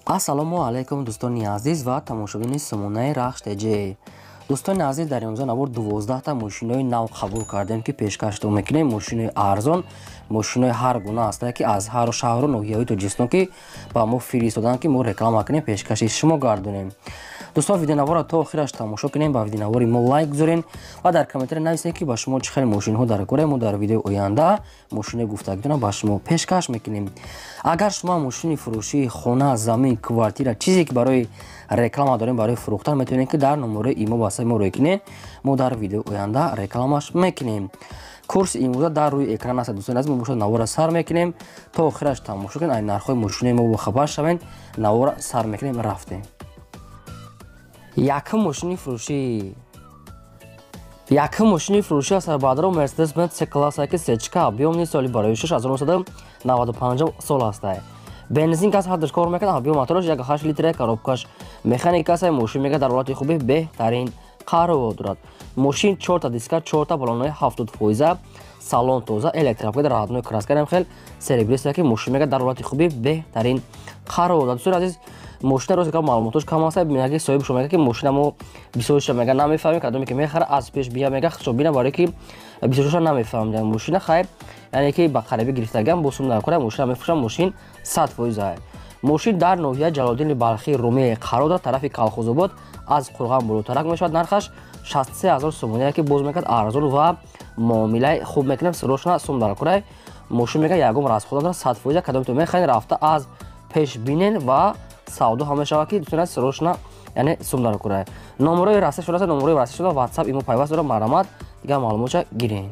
Ассалому алайкум, дӯстони азиз ва тамошобини сомонаи Рахш ТЖ. Дӯстони азиз, дар имрӯза навор 12та мошинои нав қабул кардем, ки пешкаштон мекунем. Мошинои арзон, мошинои ҳар гуна ҳастанд, ки аз ҳар шаҳру ноҳияҳои Тоҷикистон ки ба мо фиристоданд, ки мо реклама кунем, пешкаши шумо гардонем. Дӯстон, видеонаворро то охираш тамошо кунем, ба видеонавори мо лайк гузорен ва дар комментария нависед, ки ба шумо чӣ хел мошинҳо дар кора. Мо дар видеои оянда мошинои гуфтагитонро ба шумо пешкаш мекунем. Агар шумо мошини фурӯшии хона, замин, квартира, чизе ки барои реклама дорем, барои фурӯхтан, метавонед, ки дар номерои имо васаи мо рӯй кунед. Мо дар видеои оянда рекламаш мекунем. Курси имрӯза дар рӯи экран аст. Дӯстони азиз, мо бошад навора сар мекунем, то охираш тамошо кунед, ай нархҳои мошинои мо бохабар шавед. Навора сар мекунем, рафтем. Якум мошини фурӯшӣ, якум мошини фурӯшӣ аст, баъдро Мерседес Бенз С класса, ки сечка, объёмни, соли барои 1995 сол ҳастай. Бензин газ ҳардаш кор мекунад, объём мотораш 1,8 литра, коробкаш механика аст. Мошин мега дар ҳолати хуби беҳтарин қарор дорад. Мошин чорта диска, чорта баллонҳои 70%, салон тоза, электропакет, родной краска, хел серебристая, ки мошин мега дар ҳолати хуби беҳтарин қарор дорад. Дӯстони азиз, мошина рост гап, маълумотош кам аст. Мега, соҳибшо мега, ки мошина мо бисёриша мега намефаҳмем. Кадоме ки мехара, аз пеш бия, мега худшо бина, барое ки бисёриша намефаҳмем. Мошина хайр, яъне ки ба қарибӣ гирифтагиам, бо сум накора мошина мефурӯшам. Мошин 100%. Мошин дар ноҳияи Ҷалолиддини Балхии Румӣ қарор дорад, тарафи Калхозобод, аз Қурған болотарак мешавад. Нархаш 63 000 сомония, ки боз мекард арзон ва муомилаи хуб мекунем. Срочно сум дар курай. Мошин мега ягон расход надорад, 100%. Кадомето мехаред, рафта аз пеш бинен ва савдо ҳам мешавад, ки дӯстони, срочно, яъне сум дар курай. Номерои расида шудааст, номерои расида шуда, WhatsApp, имо пайваст дорад. Марҳамат, дигар маълумотша гирен.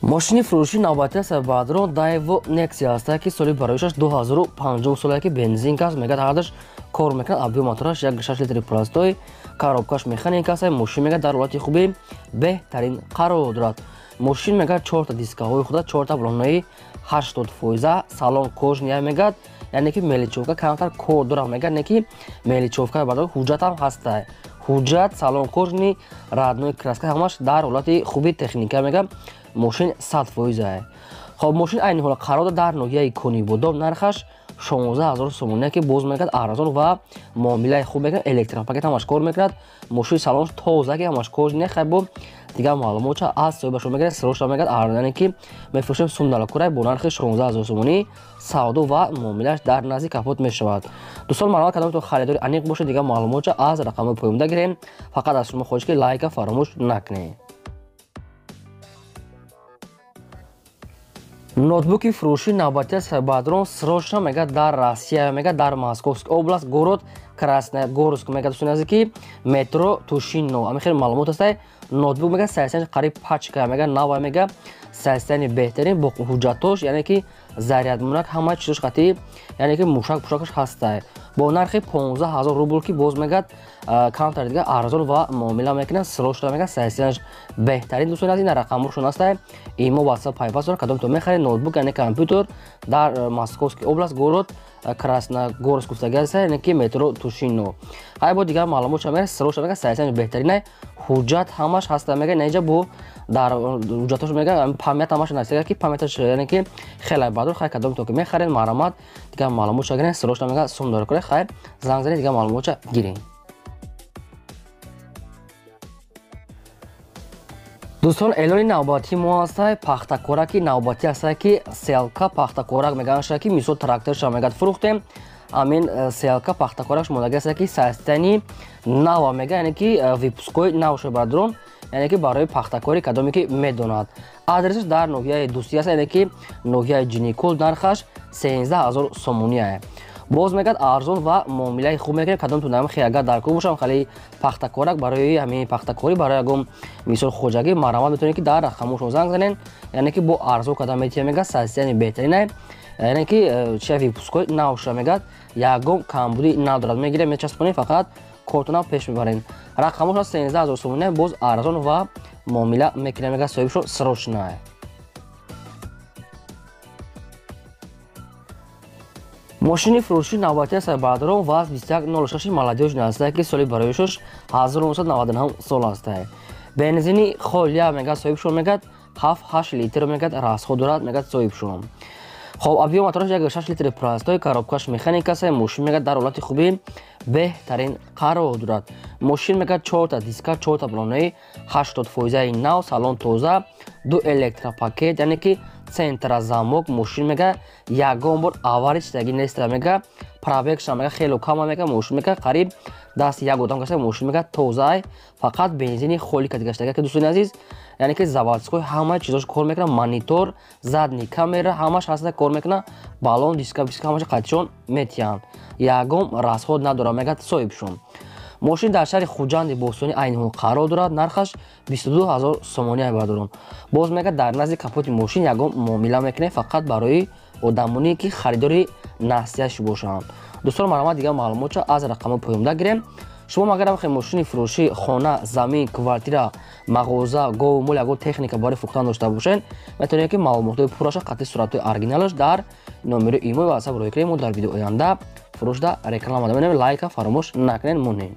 Мошини фурӯшии навбатӣ аст, баъдро Дайво Нексия аст, ки соли бароишаш 2005 соле, ки бензин аст, мегӯяд ҳардаш кор мекунад, объём мотораш 1,6 литри простой, коробкаш механика аст. Мошин мегӯяд дар ҳолати хуби беҳтарин қарор дорад. Мошин мегӯяд чорта дискаҳои худа, чорта баллонҳои 80%, салон кожаный, мегӯяд, яъне ки мелочёвка камтар кор дорад, мегӯяд, не ки мелочёвка бардор, ҳуҷҷатам ҳаста, ҳуҷҷат, салон кожаный, родной краска, ҳамаш дар ҳолати хуби техника, мегӯяд мошин 100%. Хоб, мошин айни ҳол қарор дорад дар ноҳияи Конибодом, нархаш 16 000 сомония, ки боз мекард арзон ва муомилаи хуб мекунад. Электропакет ҳамаш кор мекунад, мошини салонш тоза, ки ҳамаш кожаный. Хай, бо дигар маълумотча аз соҳибашон мегирад. Срочно, мегӯяд, яъне ки мефурӯшем, сум далакурай, бо нархи 16 000 сомонӣ савдо ва муомилааш дар назди капот мешавад. Дӯстон, марҳамат, кадомтон харидори аниқ бошед, дигар маълумотча аз рақамҳои поёнда гирем. Фақат аз шумо хоҳиш, ки лайка фаромӯш накунед. Ноутбуки фурӯшии навбатӣ аст, баъдрон срочно, мега дар Россия, мега дар Московский область, город Красногорск, мега, дӯстони азиз, ки метро Тушино. Ами хеле маълумот аст. Ноутбук мега состояние қариб пачка, мега нава, мега состояние беҳтарин, бо ҳуҷҷатош, яъне ки зарядмонак, ҳама чизош қатӣ, яъне ки мушак пушакаш ҳастай, бо нархи 15 000 рубл, ки боз мегӯяд камтар дига арзон ва муомила мекунад. Срочно, мегӯяд, состоянияш беҳтарин. Дӯстони азиз, ин рақамҳошон ҳастай, имо, WhatsApp пайваст дорад. Кадомто мехаред ноутбук, яъне компютер, дар Московский область, город Красногорск гуфтаги аст, яъне ки метро Тушино. Ҳай, бо дигар маълумот ша мега срочно, мега состоянияш беҳтаринай, ҳуҷҷат ҳамаш ҳаста, мега наинҷа бо дар ҳуҷҷатош, мега память ҳамаш насига, ки памяташ, яъне ки хеле бадор. Хай, кадомто ки мехаред, марҳамат, дигар маълумотша гирен. Срочно, мега сум дора кунед. Хай, занг занед, дигар маълумотша гирен. Дӯстон, эълони навбатии мо ҳастай, пахтакораки навбатӣ ҳастай, ки сеялка пахтакорак мегаша, ки мисол тракторша, мегӯяд, фурӯхтем. Амин сеялка пахтакорак модаги ҳастай, ки состояние нава, мега, яъне ки выпускҳои нав шуда, бародарон, яъне ки барои пахтакорӣ кадоме ки медонад. Адресаш дар ноҳияи Дӯстӣ аст, яъне ки ноҳияи Ҷиникул, нархаш 13 000 сомония, боз мегӯяд арзон ва муомилаи хуб мекунем. Кадом тунам хе агар дар кор бошам, хеле пахтакорак барои ҳамин пахтакорӣ, барои ягон мисол хоҷагӣ, марҳамат, метавонед, ки дар рақамҳошон занг занед, яъне ки бо арзон када метиҳам. Мегӯяд состояние беҳтаринай, яъне ки чия выпускҳои нав шуда, мегӯяд ягон камбудӣ надорад. Мегирем, мечаспонем, фақат кортона пеш мебарем. Рақамҳош 13 000 сомония, боз арзон ва муомила мекунем, мегӯяд соҳибшон срочно. Мошини фурӯшии навбатӣ аст, бародарон, ВАЗ 2106 молодёжный аст, ки соли бароишаш 1999 сол аст. Бензини холия, мегӯяд соҳибшон, мегӯяд 7-8 литр, мегӯяд, расход дорад, мегӯяд соҳибшон. Хоб, объем мотораш 1.6 литри простой, коробкаш механика аст, мошин мега дар ҳолати хуби беҳтарин қарор дорад. Мошин мега 4та диска, 4та балонаи 80% нав, салон тоза, ду электропакет, яъне ки центра замок. Мошин мега ягон бор авария чидаги нест, мега пробегша мега хело кама, мега мошин мега қариб дасти як одам гашта, мошин мега тозаай, фақат бензини холи кати гаштага, ки дӯстони азиз, яъне ки заводской ҳама чизош кор мекунад, монитор, задний камера ҳамаш ҳаста кор мекунад, баллон, диска, биска ҳамаша қатишон метиҳанд, ягон расход надорад, мега соҳибшон. Мошин дар шаҳри Хуҷанди бостонӣ айни ҳол қарор дорад, нархаш 22 000 сомонӣ бардорон. Боз мега дар назди капоти мошин ягон муомила мекунем, фақат барои одамоне ки харидори насияш бошанд. Дӯстон, марҳамат, дигар маълумотча аз рақамҳои поёнда гирем. Шумо агар бихоҳед мошини фурӯшӣ, хона, замин, квартира, мағоза, гову мол, ягон техника барои фурӯхтан дошта бошед, метавонед ки маълумотҳои пурраша қатъи суратҳои оригиналаш дар номери имой ва WhatsApp роҳӣ кунед. Мо дар видео оянда фурӯшда реклама менем. Лайка фаромӯш накунед, монем.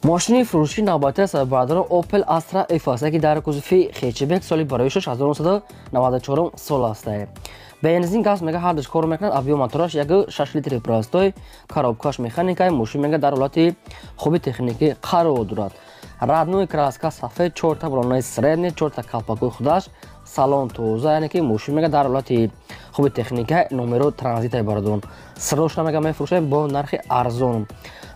Мошини фурӯшии навбатӣ аст бародарон Opel Astra F аст, ки дар кузови хэтчбек соли барои 1994 сол аст. Бензин, газ мега ҳардуш кор мекунад, объем мотораш 1.6 литри простой, коробкаш механика, мошин мега дар ҳолати хуби техникӣ қарор дорад. Родной краска сафед, 4та балонаи средний, 4та калпакои худаш, салон тоза, яъне ки мошин мега дар ҳолати хуби техника, номеро транзитай бародарон. Срочно мега мефурӯшем бо нархи арзон.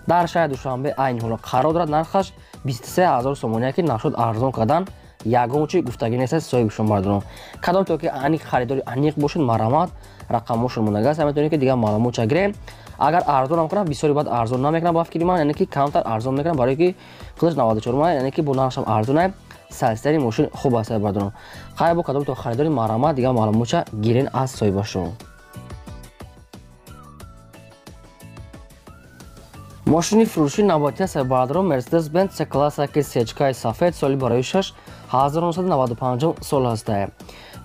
Дар шаҳри Душанбе айни ҳоло қарор дорад, нархаш 23 000 сомонӣ, ки нашуд арзон кардан ягон чи гуфтагӣ нест соҳибшон бардорон. Кадом то ки аниқ харидори аниқ бошед, марҳамат, рақамҳошон мондагааст, метавонед ки дигар маълумотча гирем. Агар арзон ҳам кунам, бисёри баъд арзон намекунам ба фикри ман, яъне ки камтар арзон мекунам, барое ки худаш 94 ма, яъне ки бо нархшам арзон, сарсари мошин хуб аст бардорон. Хайр, бо кадом то харидори марҳамат, дигар маълумотча гирен аз соҳибашон. Мошини фурӯшии навбатӣ аст бародарон Mercedes-Benz C-класса, ки сечкаи сафед соли барои 1995 сол аст.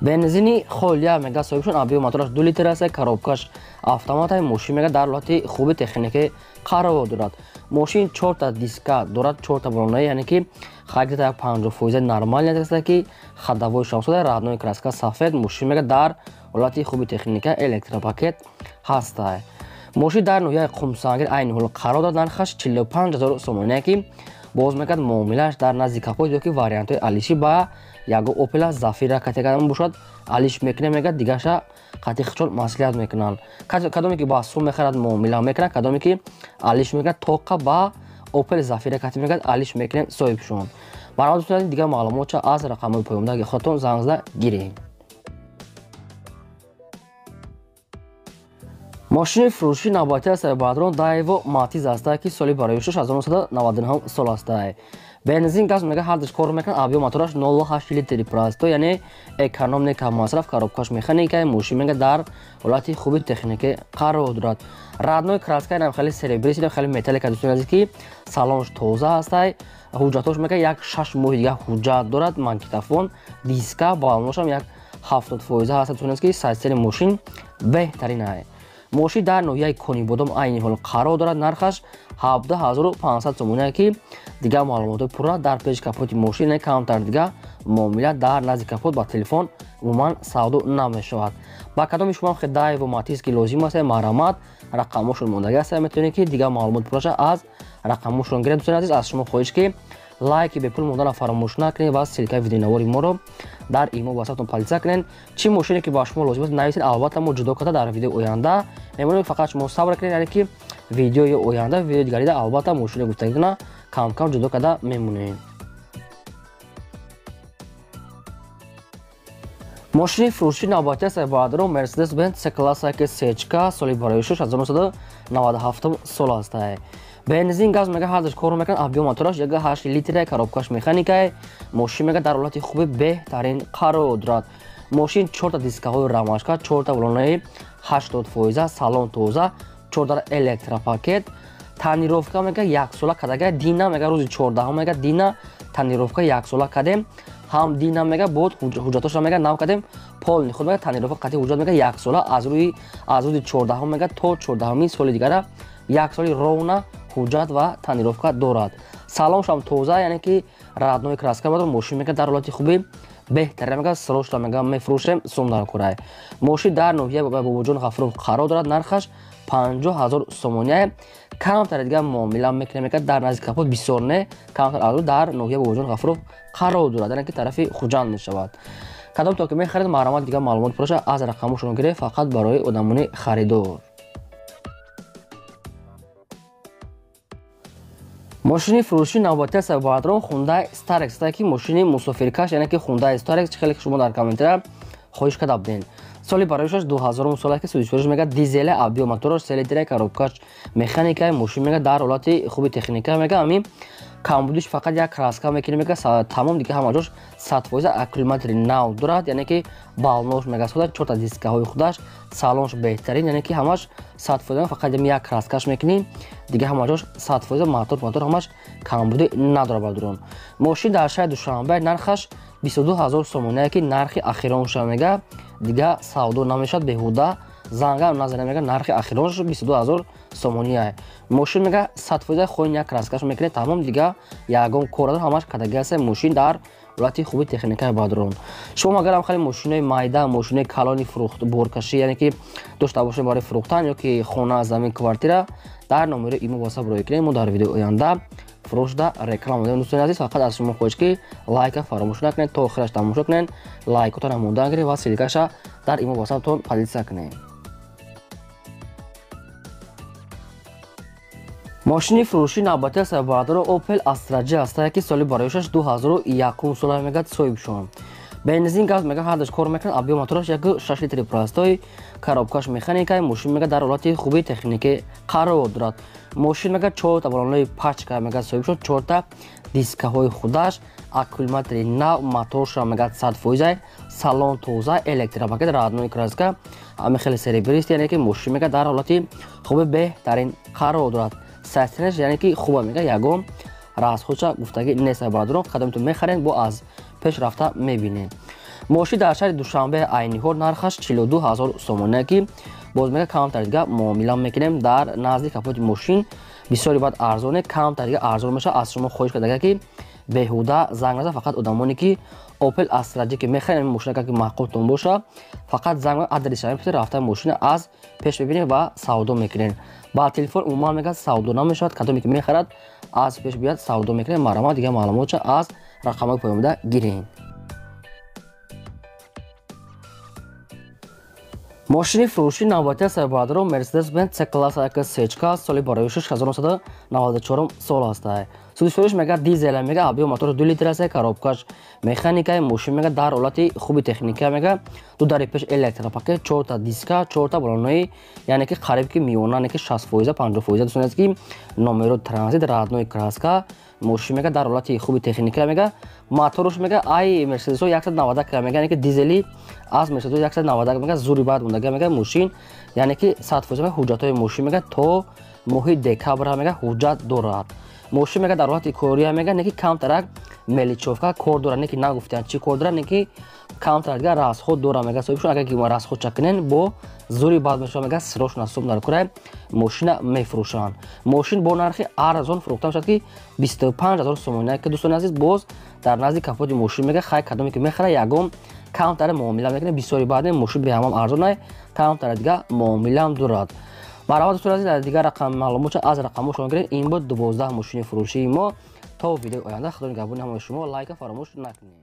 Бензини холия мега соҳибшон, объем мотораш 2 литр аст, коробкаш автомат, мошин мега дар ҳолати хуби техникӣ қарор дорад. Мошин 4та диска дорад, 4та балонаи, яъне ки характа 50% нормаль аст, ки ходовой шамсода, родной краска сафед, мошин мега дар ҳолати хуби техника, электропакет ҳаст. Мошин дар ноҳияи Қумсангир айни ҳол қарор дорад, нархаш 45 000 сомонӣ, ки боз мекард муомилааш дар назди капот ё ки вариантҳои алиши ба яго Opel Zafira категория бошад, алиш мекунем, мега дигаша қатъи хичон маслиҳат мекунанд. Кадоме ки ба сум мехарад муомила мекунад, кадоме ки алиш мекунад тоқа ба Opel Zafira кати мекунад, алиш мекунем соҳибшон. Барои дӯстони дигар маълумотча аз рақамҳои поёндаги худтон занг зада гирем. Мошини фурӯшии навбатӣ аст бародарон Daewoo Matiz аст, ки соли барои 1999 сол аст. Бензин, газ мега ҳардуш кор мекунад, объем мотораш 0.8 литри простой, яъне экономный, кам масраф, коробкаш механика, мошин мега дар ҳолати хуби техникӣ қарор дорад. Родной краска инам хеле серебристый, хеле металлика, дӯстони азиз, ки салонш тоза аст. Ҳуҷҷатош мега як 6 моҳи дигар ҳуҷҷат дорад, магнитофон, диска, балоношам як 70% ҳаст, дӯстони азиз, ки сайсери мошин беҳтарин аст. Мошин дар ноҳияи Конибодом айни ҳол қарор дорад, нархаш 17500 сомонӣ, ки дигар маълумотҳои пурра дар пеши капоти мошин, не камтар дигар муомила дар назди капот ба телефон умуман савдо намешавад. Ба кадоми шумо хе Daewoo Matiz ки лозим аст, марҳамат, рақамҳошон мондагӣ аст, метавонед ки дигар маълумот пурраша аз рақамҳошон гиред. Дӯстони азиз, аз шумо хоҳиш ки лайки бепул монданро фаромӯш накунед ва ссылкаи видеонавори моро дар имо ватсаптон поделиться кунед. Чӣ мошине ки ба шумо лозим аст нависед, албатта мо ҷудо карда дар видеои оянда мемонем, фақат шумо сабр кунед, яъне ки видеои оянда, видеои дигарида албатта мошини гуфтагитона кам-кам ҷудо карда мемонем. Мошини фурӯшии навбатӣ аст бародарон Mercedes-Benz C-класса, ки сечка соли барои 1997 сол аст. Бензин, газ мега ҳардуш кор мекунад, объем мотораш 1.8 литр, коробкаш механика, мошин мега дар ҳолати хуби беҳтарин қарор дорад. Мошин 4та дискаҳои рамашка, 4та балонаи 80%, салон тоза, 4 электропакет, тонировка мега яксола кардага, дина мега рӯзи 14 мега дина тонировка яксола кардем, ҳам дина мега бод ҳуҷҷатошро мега нав кардем, полный худ мега тонировка қатъи ҳуҷҷат мега яксола аз рӯзи 14 мега то 14 соли дигара як соли ровна ҳуҷҷат ва тонировка дорад. Салоншам тоза, яъне ки родной краска бадор, мошин мега дар ҳолати хуби Беҳтарин мега срочно мега мефурӯшем, сум дар курай. Мошин дар ноҳияи Бобоҷон Ғафуров қарор дорад, нархаш 50 000 сомония. Камтар дига муомила мекунем, мега дар назди капот бисёр не, камтар аз дар ноҳияи Бобоҷон Ғафуров қарор дорад, яъне ки тарафи Хуҷанд мешавад. Кадом то ки мехаред, марҳамат дига маълумот пураша аз рақамошон гиред, фақат барои одамони харидор. Мошини фурӯши навбатӣ аст бародарон Hyundai Starex, ки мошини мусофиркаш, яъне ки Hyundai Starex, чӣ хеле шумо дар комментария хоҳиш карда будед. Соли бароишаш 2000 сола ки судишфурӯш мега дизеле, объем мотораш се литра, коробкаш механика, мошин мега дар ҳолати хуби техника мега, ҳамин камбудиш фақат як краска мекунем мега, тамом дига ҳама ҷош 100% аккумулятори нав дорад, яъне ки балнош мега сода, чорта дискаҳои худаш, салонш беҳтарин, яъне ки ҳамаш 100%, фақат як краскаш мекунем, дига ҳама ҷош 100%, мотор ҳамаш камбудӣ надорад бародарон. Мошин дар шаҳри Душанбе, нархаш 22 000 сомония, ки нархи ахиронша мега, дига савдо намешавад, беҳуда занга назара мега, нархи ахиронш 22 000 сомония. Мошин мега 100% хоин як краскаш мекунед, тамом дига ягон кор надорад, ҳамаш категория аст. Мошин дар ҳолати хуби техникаи бародарон. Шумо агар ҳам хеле мошинои майда, мошинои калони фурӯхт боркашӣ, яъне ки дошта бошед барои фурӯхтан ё ки хона, замин, квартира, дар номери имо WhatsApp рӯй кунед, мо дар видеои оянда фурӯшда реклама медиҳем. Дӯстони азиз, фақат аз шумо хоҳиш ки лайка фаромӯш накунед, то охираш тамошо кунед, лайкотонро монда гиред ва ссылкаша дар имо WhatsApp-тон поделиться кунед. Мошини фурӯши навбатӣ аст бародаро Opel Astra J аст, ки соли бароишаш 2001 сола мегад соҳибшон. Бензин, газ мега ҳардаш кор мекунад, объем мотораш 1.6 литри простой, коробкаш механика, мошин мега дар ҳолати хуби техникӣ қарор дорад. Мошин мега чорта балонҳои пачка мега соҳибшон, чорта дискаҳои худаш, аккумулятори нав, моторша мега 100%, салон тоза, электропакет, родной краска, ҳама хеле серебрист, яъне ки мошин мега дар ҳолати хуби беҳтарин қарор дорад. Састинаш яъне ки хуба мега, ягон расходша гуфтагӣ нест бародарон, қадамтон мехаред, бо аз пеш рафта мебинед. Мошин дар шаҳри Душанбе айни ҳол нархаш 42 000 сомония, ки боз мега камтар дига муомила мекунем. Дар назди капоти мошин бисёри баъд арзоне, камтар дига арзон мешавад. Аз шумо хоҳиш кардага ки беҳуда занг наза, фақат одамоне ки Opel Astra J ки мехаред, мошина ки маъқултон боша, фақат занг адреса мепурсед, рафта мошина аз пеш мебинед ва савдо мекунед. Ба телефон умуман мега савдо намешавад, кадоме ки мехарад аз пеш биёд савдо мекунед. Марҳамат дига маълумотша аз рақамҳои поёнда гиред. Мошини фурӯши навбатӣ аст бародарон Mercedes-Benz C-класс 1.3 соли бароишаш 1994 сол аст. Судишфурӯш мега дизел мега, объем мотор 2 литр аст, коробкаш механика, мошин мега дар ҳолати хуби техника мега, ду дари пеш электропакет, чорта диска, чорта балонҳои, яъне ки қариб ки миёна, яъне ки 60%, 50%, дӯстони азиз, ки номеро транзит, родной краска, мошин мега дар ҳолати хуби техника мега, моторш мега ай Mercedes 190 мега, яъне ки дизели аз Mercedes 190 мега, зури баъд мондага мега мошин, яъне ки 100% ҳуҷҷатҳои мошин мега то моҳи декабр мега ҳуҷҷат дорад. Мошин мега дар ҳолати кория мега, не ки камтарак меличовка кор дорад, не ки нагуфтиянд чӣ кор дорад, не ки камтар дига расход дорад мега соҳибшон, агар ки расходча кунен бо зури бад мешавад мега, срочно сум дар курай мошина мефурӯшанд. Мошин бо нархи арзон фурӯхта мешавад ки 25 000 сомония, ки дӯстони азиз боз дар назди капоти мошин мега хай кадоме ки мехарад ягон камтар муомила мекунад, бисёри баъд мошин беҳамам арзон, камтар дига муомилаам дорад. Марҳамат дӯстони азиз, дар дигар рақам маълумотша аз рақамҳошон гиред. Ин буд 12 мошини фурӯшии мо. То видеои оянда худо нигаҳбони ҳамаи шумо, лайка фаромӯш накунед.